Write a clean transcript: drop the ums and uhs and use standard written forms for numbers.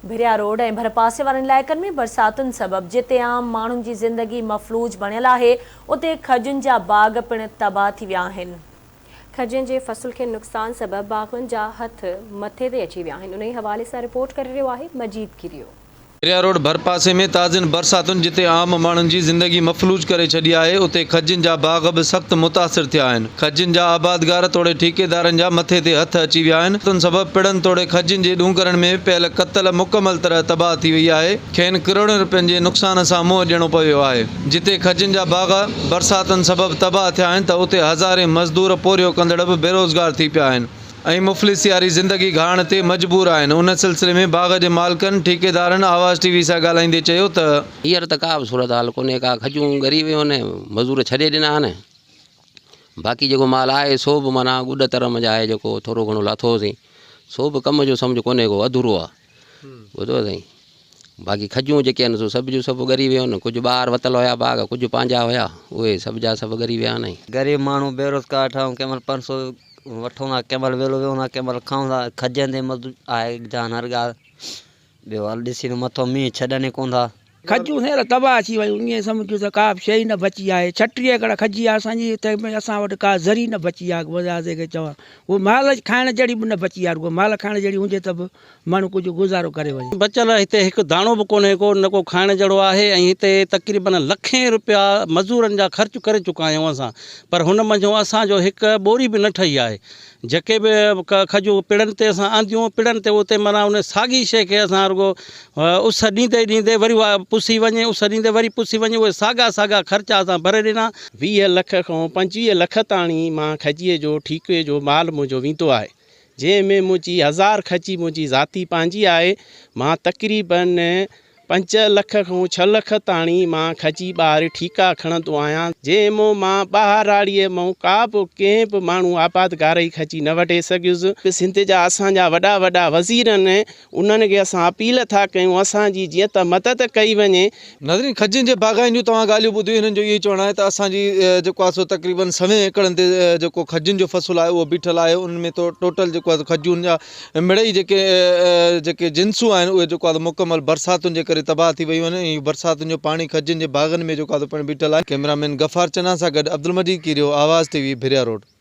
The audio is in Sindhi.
ڀريا روڊ ۽ ڀرپاسي وارن علائقن ۾ برساتن سبب جتي عام ماڻهن جي زندگي مفلوج بڻيل آهي، اتي کجين جا باغ پڻ تباهه ٿي ويا آهن. کجين جي فصل کي نقصان سبب باغن جا هٿ مٿي تي اچي ويا آهن، انهي حوالي سان رپورٽ ڪري رهيو آهي مجيد ڪيريو. ڀريا روڊ ڀرپاسي ۾ تازين برساتن جتي عام ماڻهن جي زندگي مفلوج ڪري ڇڏي آهي، اتي کجين جا باغ به سخت متاثر ٿيا آهن. کجين جا آبادگار توڙي ٺيڪيدارن جا مٿي تي هٿ اچي ويا آهن، تن سبب پڙن توڙي کجين جي ڏونگرن ۾ پيل ڪتل مڪمل طرح تباهه ٿي وئي آهي، کين ڪروڙين روپين جي نقصان سان منهن ڏيڻو پيو آهي. جتي کجين جا باغ برساتن سبب تباهه ٿيا آهن ته اتي هزارين مزدور پورهيو ڪندڙ به بيروزگار ٿي پيا آهن ۽ مفلسي واري زندگي گهارڻ تي مجبور آهن. ان سلسلي ۾ باغ جي مالڪن، ٺيڪيدارن آواز ٽي وي سان ڳالهائيندي چيو ته. هينئر ته ڪا به صورتحال ڪونهي ڪا، کجيون ڳري ويون آهن، مزور ڇڏي ڏنا آهن. باقي جيڪو مال آهي سو به معنيٰ گڏ تر منجهه آهي جيڪو ٿورو گهڻو لاٿو هوسين سو به ڪم جو سمجهه ڪونهي ڪو اڌورو آهي ٻڌو سائين باقي کجيون جيڪي آهن سو سڀ جو سڀ ڳري ويون آهن ڪجهه ٻاهر وتل هيا باغ ڪجهه پنهنجا هيا اهي سڀ جا سڀ ڳري ويا آهن. غريب ماڻهو بيروزگار ٺاهيون ڪنهن مهل 500 وٺون ٿا ڪنهن مهل ويلو ويهون ٿا ڪنهن مهل کائون ٿا کجين تي مزدور آهي جان هر ڳالهه ٻيو حال ڏسي ته مٿو مينهن ڇڏن ئي ڪونه ٿا. کجيون هينئر تباهه ٿي ويون، ائين سمجهه ته ڪا به شيء نه بچي آهي. 36 ايڪڙ کجي آهي اسان جي، تنهن ۾ اسان وٽ ڪا ذري نه بچي آهي. گذاري کي چوان، هوء مال کائڻ جهڙي به نه بچي آهي. رڳو مال کائڻ جهڙي هجي ته به ماڻهو ڪجهه گذارو ڪري وڃي. بچيل هتي هڪ داڻو به ڪونهي ڪو، نه ڪو کائڻ جهڙو آهي ۽ هتي تقريبن لکين رپيا مزورن جا خرچ ڪري چڪا آهيون اسان، پر هن منجهون اسان جو هڪ ٻوري به نه ٺهي آهي. جيڪي به کجون پڙن تي اسان آنديون، پڙن تي اتي معنيٰ ان ساڳي شيء کي اسان رڳو اس ڏيندي ڏيندي وري اها پسي وڃي، اس ڏيندي وري پسي وڃي، اهي ساڳا ساڳا خرچا اسان ڀري ڏنا. 20 لک کان 25 لک تاڻي مان کجيء جو ٺيڪي جو مال منهنجو ويندو آهي، جنهن ۾ منهنجي هزار کجي منهنجي ذاتي پنهنجي آهي، مان تقريباً 5 لک کان 6 لک تاڻي مان کجي ٻاهر ٺيڪا کڻندو آهيان، جنهن مون مان ٻاهراڙيء مون ڪا به ڪنهن به ماڻهو آبادگار جي کجي نه وڍي سگهيس. سنڌ جا اسان جا وڏا وڏا وزير آهن، انهن کي اسان اپيل ٿا ڪيون اسان جي جيئن ته مدد ڪئي وڃي. ناظرين کجين جي باغائين جون توهان ڳالهيون ٻڌيون هنن جو اهو ئي چوڻ آهي ته اسان جي جيڪو آهي سو تقريبن سوين ايڪڙن تي جيڪو کجين جو فصل آهي اهو بيٺل آهي انهن ۾ ٽوٽل جيڪو آهي سو کجين جا مڙئي جيڪي جيڪي جنسون آهن اهي جيڪو آهي مڪمل برساتن جي ڪري تباهه ٿي ويون آهن ۽ برساتن جو پاڻي کجين جي باغن ۾ جيڪو آهي پڻ بيٺل آهي ڪئميرا مين غفار چنا سان گڏ Abdul Majeed Kerio Awaz T V Bhiria road.